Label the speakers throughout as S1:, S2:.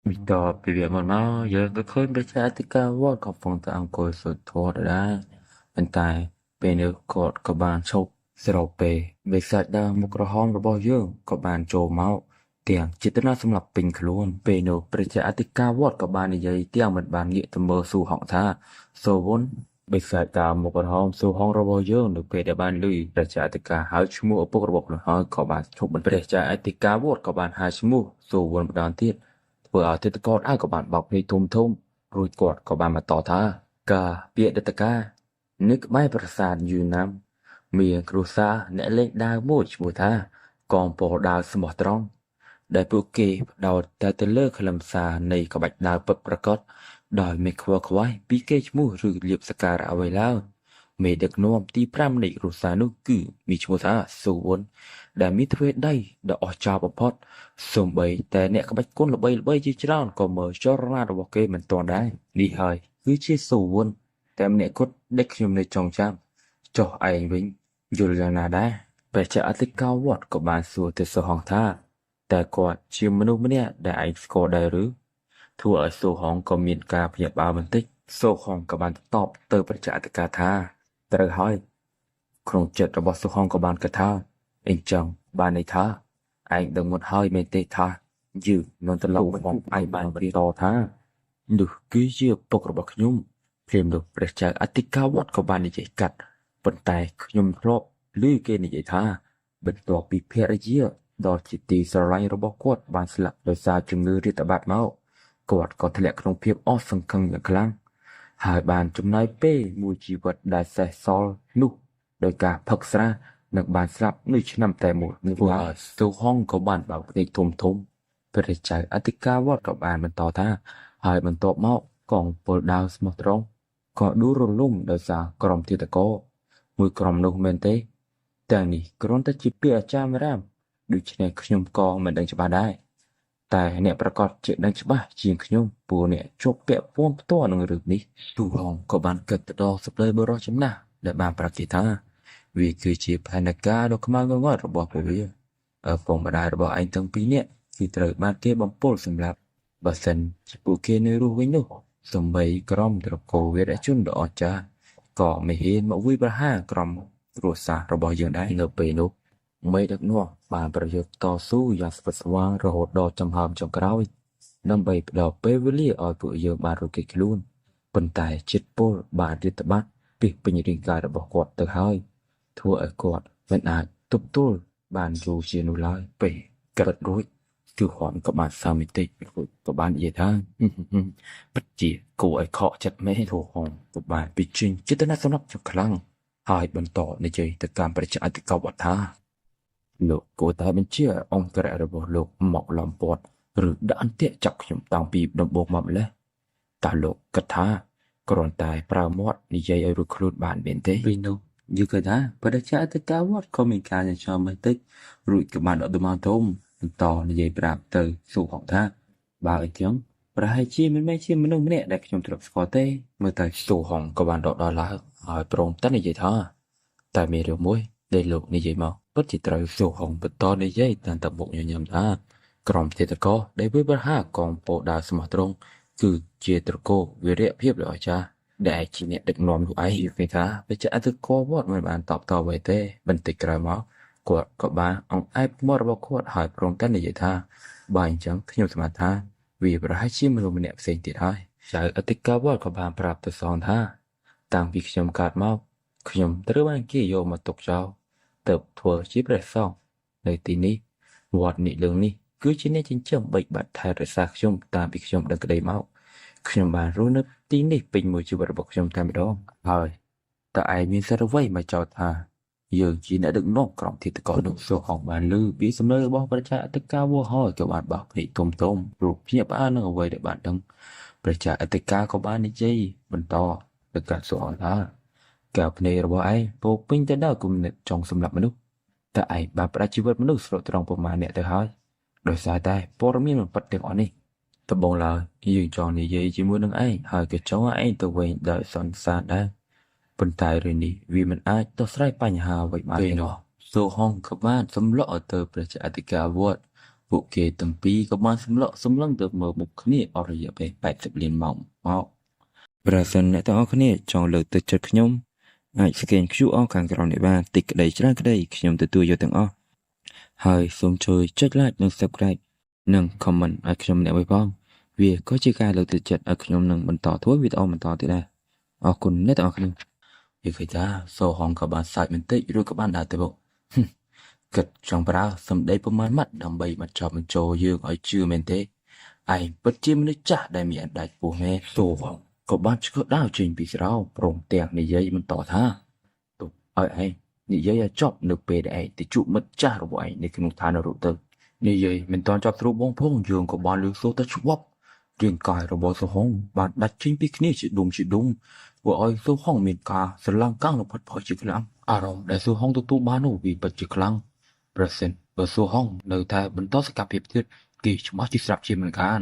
S1: បន្ទាប់ពីវគ្គមុនមកយើងក៏ឃើញព្រះអធិការវត្តកំពុងតែអង្គុយសូត្រធម៌ដដែលប៉ុន្តែពេលនេះគាត់ក៏បានឈប់ស្របពេលបិសាចដើមមុខក្រហមរបស់យើងក៏បានចូលមកទាំងចេតនាសម្លាប់ពេញខ្លួនពេលនោះព្រះអធិការវត្តក៏បាននិយាយទាំងមិនបានងាកទៅមើលស៊ូហងថាសូវុនបិសាចដើមមុខក្រហមស៊ូហងរបស់យើងនៅពេលដែលបានឮព្រះអធិការហៅឈ្មោះឪពុករបស់ខ្លួនហើយក៏បានឈប់បន្ព្រះអធិការវត្តក៏បានហៅឈ្មោះសូវុនម្ដងទៀតធ្វើឲ្យទេតកតឲ្យក៏បានបោកភ្នែកធំធំរួចគាត់ក៏បានបន្តថាការពាក្យដតកានៅក្បែរប្រាសាទយូណាំមានគ្រួសារអ្នកលេងដាវមួយឈ្មោះថាកងពលដាវស្មោះត្រង់ដែលពួកគេផ្ដោតតែទៅលើខ្លឹមសារនៃក្បាច់ដាវពិតប្រាកដដោយមិនខ្វល់ខ្វាយពីគេឈ្មោះឬលាភសក្ការៈអ្វីឡើយមេដឹកនាំទី5នៃគ្រួសារនោះគឺមានឈ្មោះថាស៊ូវុនដែលមានទ្វេដៃដ៏អស្ចារ្យបំផុតសូម្បីតែអ្នកក្បាច់គុណល្បីៗជាច្រើនក៏មើលចលនារបស់គេមិនទាន់ដែរនេះហើយគឺជាស៊ូវុនតែម្នាក់គត់ដែលខ្ញុំនៅចងចាំចុះឯងវិញយល់យ៉ាងណាដែរព្រះចៅអធិការវត្តក៏បានសួរទៅសុហងថាតើគាត់ជាមនុស្សម្នាក់ដែលឯងស្គាល់ដែរឬធ្វើឲ្យសូហងក៏មានការភ្ញាក់ផ្អើលបន្តិចសូហងក៏បានតបទៅព្រះចៅអធិការថាត្រូវហើយក្នុងចិត្តរបស់សូហងក៏បានគិតថាអញ្ចឹងបានន័យថាឯងដឹងមុនហើយមែនទេថាយើងនឹងត្រឡប់មកឯងបានបន្តថានោះគឺជាឪពុករបស់ខ្ញុំភ្លាមនោះព្រះចៅអធិការវត្តក៏បាននិយាយកាត់ប៉ុន្តែខ្ញុំធ្លាប់ឮគេនិយាយថាបន្ទាប់ពីភរិយាដ៏ជាទីស្រឡាញ់របស់គាត់បានស្លាប់ដោយសារជំងឺរាតត្បាតមកគាត់ក៏ធ្លាក់ក្នុងភាពអស់សង្ឃឹមយ៉ាងខ្លាំងហើយបានចំណាយពេលមួយជីវិតដែលសេសសល់នោះដោយការផឹកស្រានិងបានស្លាប់នៅឆ្នាំតែមួយនោះហើយស៊ូហងក៏បានបើកភ្នែកធំធំព្រះចៅអធិការវត្តក៏បានបន្តថាហើយបន្ទាប់មកកងពលដាវស្មោះត្រង់ក៏ដួលរលំដោយសារក្រុមឃាតករមួយក្រុមនោះមែនទេទាំងនេះគ្រាន់តែជាពាក្យអាចារ្យរាមដូច្នេះខ្ញុំក៏មិនដឹងច្បាស់ដែរតែអ្នកប្រកាសជាដឹងច្បាស់ជាងខ្ញុំព្រោះអ្នកជាប់ពាក់ព័ន្ធផ្ទាល់នឹងរឿងនេះទូហងក៏បានគិតទៅដល់សម្ដីបុរសចំណាស់ដែលបានប្រាប់គេថាវាគឺជាផែនការដ៏ខ្មៅងងឹតរបស់ពួកវាឪពុកម្ដាយរបស់ឯងទាំងពីរនាក់គឺត្រូវបានគេបំពុលសម្លាប់បើសិនជាពួកគេនៅរស់វិញនោះសូម្បីក្រុមត្រកូលវីរជនដ៏អស្ចារ្យក៏មិនហ៊ានមកវាយប្រហារក្រុមគ្រួសាររបស់យើងដែរនៅពេលនោះមេដឹកនាំបានប្រយុទ្ធតស៊ូយ៉ាងស្វិតស្វាញរហូតដល់ចំហើមចុងក្រោយដើម្បីផ្ដល់ពេលវេលាឲ្យពួកយើងបានរត់គេចខ្លួនប៉ុន្តែជាតិពុលបានរាតត្បាតពាសពេញរាងកាយរបស់គាត់ទៅហើយធ្វើឲ្យគាត់មិនអាចទប់ទល់បានយូរជាងនោះឡើយពេលក្រិតរួចគឺហ៊ានក៏បានសើមិតិចរួចក៏បាននិយាយថាពិតជាគួរឲ្យខកចិត្តមែនធូហងក៏បានពិជិញចេតនាសម្រាប់ជាខ្លាំងហើយបន្តនិយាយទៅតាមព្រះអធិការវត្តថាលោកគួរតែបញ្ជាឲ្យអង្គរៈរបស់លោកមកឡំព័ទ្ធឬដាក់អន្ទាក់ចាប់ខ្ញុំតាំងពីដំបូងមកម្ល៉េះតើលោកគិតថាគ្រាន់តែប្រើមាត់និយាយឲ្យរួចខ្លួនបានមែនទេពេលនោះយល់ឃើញថាព្រះអធិការវត្តក៏មានការញញើមបន្តិចរួចក៏បានដកដង្ហើមធំបន្តនិយាយប្រាប់ទៅស៊ូហងថាបើអញ្ចឹងប្រហែលជាមិនមែនជាមនុស្សម្នាក់ដែលខ្ញុំធ្លាប់ស្គាល់ទេមើលទៅស៊ូហងក៏បានដកដល់ឡើងហើយព្រមតែនិយាយថាតែមានរឿងមួយដែលលោកនិយាយមកពិតជាត្រូវស៊ូហងបន្តនិយាយតាមតមុខញញឹមថាក្រុមឃាតករដែលវាយប្រហារកងពលដាវស្មោះត្រង់គឺជាត្រកូលវីរភាពដ៏អស្ចារ្យដែលជាអ្នកដឹកនាំនោះឯងគេថាព្រះអធិការវត្តមិនបានតបតអ្វីទេបន្តិចក្រោយមកគាត់ក៏បានអង្អែបមាត់របស់គាត់ហើយព្រមទាំងនិយាយថាបើអញ្ចឹងខ្ញុំស្មានថាវាប្រហែលជាមនុស្សម្នាក់ផ្សេងទៀតហើយចៅអធិការវត្តក៏បានប្រាប់ទៅសងថាតាំងពីខ្ញុំកើតមកខ្ញុំត្រូវបានគេយកមកទុកចោលទៅធ្វើជាព្រះសង្ឃនៅទីនេះវត្តនេះលើងនេះគឺជាអ្នកចិញ្ចឹមបីបាច់ថែរក្សាខ្ញុំតាមពីខ្ញុំដឹងក្តីមកខ្ញុំបានរស់នៅទីនេះពេញមួយជីវិតរបស់ខ្ញុំតែម្ដងហើយតើឯងមានសិទ្ធិអ្វីមកចោទថាយើងជាអ្នកដឹកនាំក្រុមឃាតករនោះសូហងបានឮពីសម្លេងរបស់ព្រះអធិការវត្តហើយក៏បានបើកភ្នែកធំធំព្រោះភ្ញាក់ផ្អើលនឹងអ្វីដែលបានដឹងព្រះអធិការក៏បាននិយាយបន្តទៅកាន់សូហងថាកែវភ្នែករបស់ឯងពោពេញទៅដោយគំនិតចង់សម្លាប់មនុស្សតើឯងបានផ្ដាច់ជីវិតមនុស្សស្លូតត្រង់ប្រមាណអ្នកទៅហើយដោយសារតែព័ត៌មានមិនពិតទាំងអស់នេះដំបូងឡើយយើងចង់និយាយជាមួយនឹងឯងហើយក៏ចង់ឲ្យឯងទៅវិញដោយសន្សានដែរប៉ុន្តែរឿងនេះវាមិនអាចដោះស្រាយបញ្ហាអ្វីបានទេនោះស៊ូហងក៏បានសម្លក់ឲ្យទៅព្រះអធិការវត្ត ពួកគេទាំងពីរក៏បានសម្លឹកសម្លឹងទៅមើលមុខគ្នាអស់រយៈពេល80លានម៉ោងមក
S2: ប្រសិនអ្នកទាំងអស់គ្នាចង់លើកទឹកចិត្តខ្ញុំអាច scan QR ខាងក្រោមនេះបានតិចក្តីច្រើនក្តីខ្ញុំទទួលយកទាំងអស់ហើយសូមជួយចុច like និង Subscribe និង Comment ឲ្យខ្ញុំម្នាក់មួយផងវាក៏ជាការលើកទឹកចិត្តឲ្យខ្ញុំនឹងបន្តធ្វើវីដេអូបន្តទៀតដែរអរគុណអ្នកទាំងអស់គ្នា
S1: និយាយថាសូហងក៏បានសើចបន្តិចរួចក៏បានដើរទៅមុខគិតចង់ប្រើសម្ដីប្រមាណម៉ាត់ដើម្បីបញ្ចប់បញ្ចូលយើងឲ្យជឿមែនទេឯងពិតជាមនុស្សចាស់ដែលមានអណ្ដាតពោះមែនសូហងក៏បានឆ្កឹះដាវចេញពីស្រោព្រមទាំងនិយាយបន្តថាទុកឲ្យឯងនិយាយឲ្យចប់នៅពេលដែលឯងទៅជួបមិត្តចាស់របស់ឯងនៅក្នុងឋាននរកទៅនិយាយមិនទាន់ចប់ស្រួលបងផងយើងក៏បានលើសូទៅច្បាប់រាងកាយរបស់សូហងបានដាច់ចេញពីគ្នាជាដុំជាដុំធ្វើឲ្យសូហងមានការស្រឡាំងកាំងនិងផិតផុយជាខ្លាំងអារម្មណ៍ដែលសូហងទទួលបាននោះវាពិតជាខ្លាំងប្រសិនបើសូហងនៅតែបន្តសកម្មភាពទៀតគេច្បាស់ជាស្រាប់ជាមិនខាន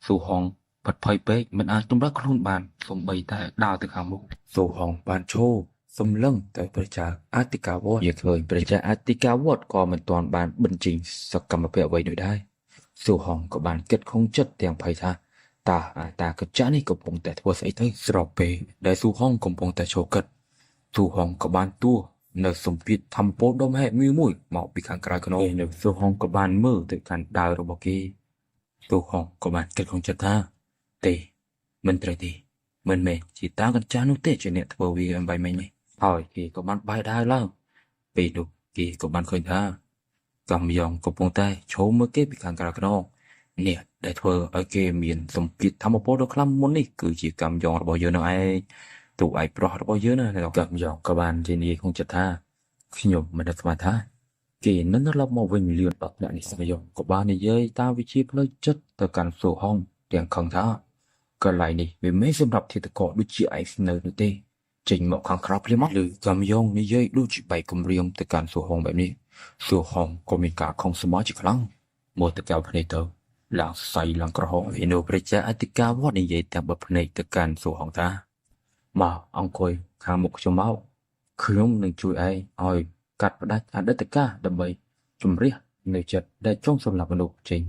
S1: សូហងផិតភ័យពេកមិនអាចទម្លាក់ខ្លួនបានសូម្បីតែដើរទៅខាងមុខសូហងបានឈរសម្លឹងទៅព្រះចៅអធិការវត្តយើងឃើញព្រះចៅអធិការវត្តក៏មិនទាន់បានបញ្ចេញសកម្មភាពអ្វីនោះដែរសូហងក៏បានគិតក្នុងចិត្តទាំងភ័យថាតើអាតាកញ្ចាស់នេះកំពុងតែធ្វើស្អីទៅស្របពេលដែលស៊ូហងកំពុងតែឈរគិតស៊ូហងក៏បានទួនៅសម្ពាធធម្មពលដុំហេតុមួយមួយមកពីខាងក្រៅខ្នងនៅស៊ូហងក៏បានមើលទៅកាន់ដាវរបស់គេស៊ូហងក៏បានគិតក្នុងចិត្តថាទេមិនត្រូវទេមិនមែនជាតាកញ្ចាស់នោះទេជាអ្នកធ្វើវាអំបែងមិញនេះហើយគេក៏បានបែរដាវឡើងពេលនោះគេក៏បានឃើញថាកំយ៉ងកំពុងតែឈោមមើលគេពីខាងក្រៅខ្នងនេះដែលធ្វើឲ្យគេមានសម្ពាធធម្មពលដ៏ខ្លាំងមុននេះគឺជាកម្មយ៉ងរបស់យើងនឹងឯងទូឯប្រុសរបស់យើងណាកម្មយ៉ងក៏បានជានិយាយក្នុងចិត្តថាខ្ញុំមិនដឹងស្មានថាគេនឹងត្រឡប់មកវិញលឿនដល់ថ្នាក់នេះកម្មយ៉ងក៏បាននិយាយតាមវិជាផ្លូវចិត្តទៅកាន់សូហងទាំងខឹងថាកន្លែងនេះវាមិនសម្រាប់ធាតុកដូចជាឯងស្នៅនោះទេចេញមកខាងក្រៅភ្លាមមកឬកម្មយ៉ងនិយាយដូចជាបែកគំរាមទៅកាន់សូហងបែបនេះសូហងក៏មានការខឹងសម្បាជាខ្លាំងមកទៅកៅភ្នែកទៅឡើងសៃឡើងក្រហមឯនោះព្រះចៅអធិការវត្តនិយាយទាំងបិទភ្នែកទៅកាន់សូហងថាមកអង្គុយខាងមុខខ្ញុំមកខ្ញុំនឹងជួយឯងឲ្យកាត់ផ្ដាច់អតីតកាលដើម្បីជំរះនៅចិត្តដែលចង់សម្លាប់មនុស្សចេញ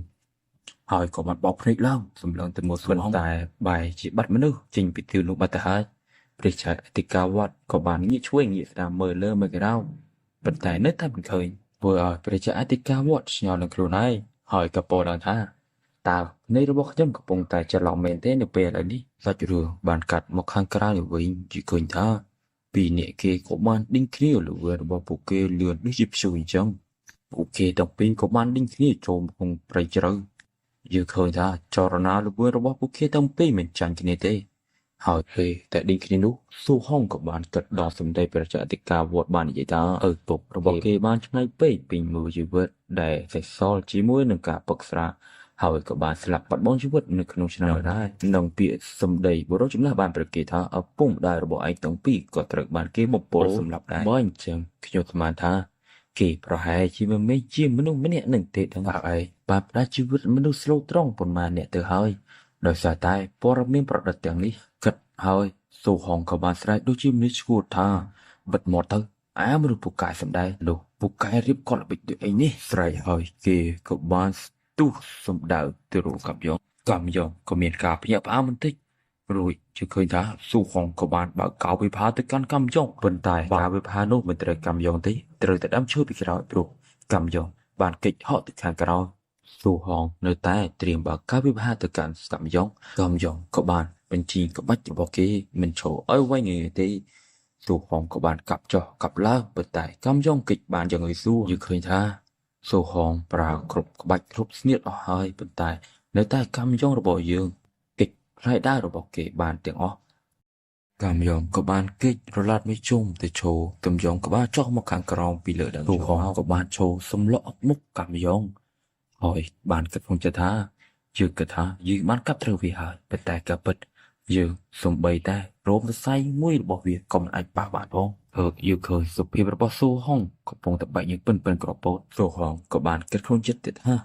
S1: ហើយក៏បានបោកភ្នែកឡើងសម្លឹងទៅមើលសូហងតែបែរជាបាត់មនុស្សចេញពីទីនោះបាត់ទៅហើយព្រះចៅអធិការវត្តក៏បានងាកឆ្វេងងាកស្ដាំមើលលើមើលក្រោមប៉ុន្តែនៅតែមិនឃើញធ្វើឲ្យព្រះចៅអធិការវត្តឆ្ងល់នឹងខ្លួនឯងហើយក៏ពោលឡើងថាតើភ្នែករបស់ខ្ញុំកំពុងតែច្រឡំមែនទេនៅពេលឥឡូវនេះសាច់រឿងបានកាត់មកខាងក្រៅនេះវិញជាឃើញថាពីរនាក់គេក៏បានដេញគ្នាល្វើរបស់ពួកគេលឿនដូចជាព្យុះអញ្ចឹងពួកគេទាំងពីរក៏បានដេញគ្នាចូលក្នុងព្រៃជ្រៅយើងឃើញថាចរណាល្វើរបស់ពួកគេទាំងពីរមិនចាញ់គ្នាទេហើយពេលតែដេញគ្នានោះស៊ូហុងក៏បានគិតដល់សម្ដីព្រះចៅអធិការវត្តបាននិយាយថាឪពុករបស់គេបានឆ្ងាយពេកពីមួយជីវិតដែលសេសសល់ជាមួយនឹងការពឹកស្រាហើយក៏បានស្លាប់បាត់បង់ជីវិតនៅក្នុងឆ្នាំនោះដែរនិងពាក្យសម្ដីបុរសចំណាស់បានប្រកាសថាឪពុកម្ដាយរបស់ឯងទាំងពីរក៏ត្រូវបានគេបំពុលសម្លាប់ដែរបើអញ្ចឹងខ្ញុំស្មានថាគេប្រហែលជាមិនមែនជាមនុស្សម្នាក់នឹងទេទាំងឯងបានផ្ដាច់ជីវិតមនុស្សស្លូតត្រង់ប៉ុន្មានអ្នកទៅហើយដោយសារតែព័ត៌មានប្រឌិតទាំងនេះគិតហើយស៊ូហងក៏បានស្រែកដូចជាមនុស្សឈួតថាបិទមាត់ទៅអាមនុស្សពូកែសំដែងនោះពូកែរៀបកលល្បិចដូចអីនេះស្រែកហើយគេក៏បានស្ទុះសំដៅទៅរកកំយ៉ងកំយ៉ងក៏មានការភ្ញាក់ផ្អើលបន្តិចរួចជឿឃើញថាស៊ូហងក៏បានបើកកោវិផាទៅកាន់កំយ៉ងប៉ុន្តែការវិផានោះមិនត្រូវកំយ៉ងទេត្រូវតែដើមឈើពីក្រោយព្រោះកំយ៉ងបានគេចហក់ទៅខាងក្រោយស៊ូហងនៅតែត្រៀមបើកការវិផាទៅកាន់កំយ៉ងកំយ៉ងក៏បានបញ្ជីក្បាច់របស់គេមិនឈរឲ្យវែងងាយទេស៊ូហងក៏បានកាប់ចុះកាប់ឡើងប៉ុន្តែកំយ៉ងគេចបានយ៉ាងងាយស្រួលយើងឃើញថាស៊ូហងប្រើគ្រប់ក្បាច់គ្រប់ស្នៀតអស់ហើយប៉ុន្តែនៅតែកំយ៉ងរបស់យើងគេចផ្លែដាវរបស់គេបានទាំងអស់កំយ៉ងក៏បានគេចរឡាត់មួយជុំទៅឈរកំយ៉ងក៏បានចុះមកខាងក្រោមពីលើដើមឈើស៊ូហងក៏បានឈរសម្លក់មុខកំយ៉ងហើយបានគិតក្នុងចិត្តថាយើងគិតថាយើងបានកាប់ត្រូវវាហើយប៉ុន្តែការពិតយើងសំបីតែរោមសរសៃមួយរបស់វាក៏មិនអាចប៉ះបានផងហើយយើងឃើញសុភាពរបស់ស៊ូហុងកំពុងតែបែកញើសពិនពិនក្រពោតស៊ូហុងក៏បានគិតក្នុងចិត្តទៀតថា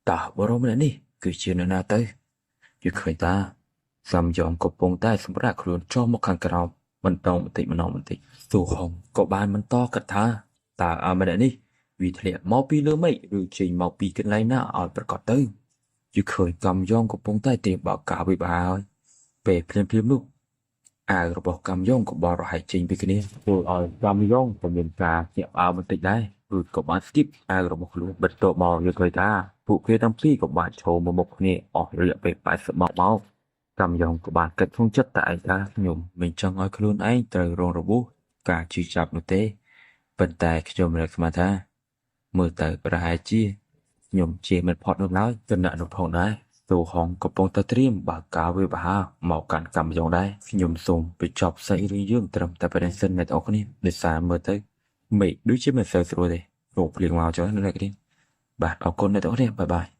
S1: តើបរិមម្នាក់នេះគឺជានរណាទៅយើងឃើញថាសំយ៉ងកំពុងតែសម្រាកខ្លួនចុះមកខាងក្រោមបន្តបន្តិចម្ដងបន្តិចស៊ូហុងក៏បានបន្តគិតថាតើអាម្នាក់នេះ វាធ្លាក់មកពីលើមេឃឬចេញមកពីកន្លែងណាឲ្យប្រកាសទៅយូឃើញកំយ៉ងកំពុងតែត្រៀមបើកការវិបាហើយពេលភ្លាមៗនោះអាវរបស់កំយ៉ងក៏បោះរហែកចេញពីគ្នាធ្វើឲ្យកំយ៉ងក៏មានការភ្ញាក់ផ្អើលបន្តិចដែររួចក៏បានស្គីបអាវរបស់ខ្លួនបន្ទាប់មកយល់ឃើញថាពួកគេទាំងពីរក៏បានឈរមកមុខគ្នាអស់រយៈពេល80ម៉ោងមកកំយ៉ងក៏បានគិតក្នុងចិត្តតែឯងថាខ្ញុំមិនចង់ឲ្យខ្លួនឯងត្រូវរងរបួសការជឿចាប់នោះទេប៉ុន្តែខ្ញុំរកស្មានថាមើលទៅប្រហែលជាខ្ញុំជាមិនផុតនោះឡើយគណៈនោះផងដែរទូហងកំពុងតែត្រៀមបើកការវិបាមកកាន់កម្មយ៉ងដែរខ្ញុំសូមបញ្ចប់សាច់រឿងយើងត្រឹមតែប៉ុណ្្នេះសិនអ្នកទាំងអស់គ្នាដោយសារមើលទៅមេឃដូចជាមិនសូវស្រួលទេរោគភ្លៀងមកចុះអ្នកគ្នាបាទអរគុណអ្នកទាំងអស់គ្នាបាយបាយ។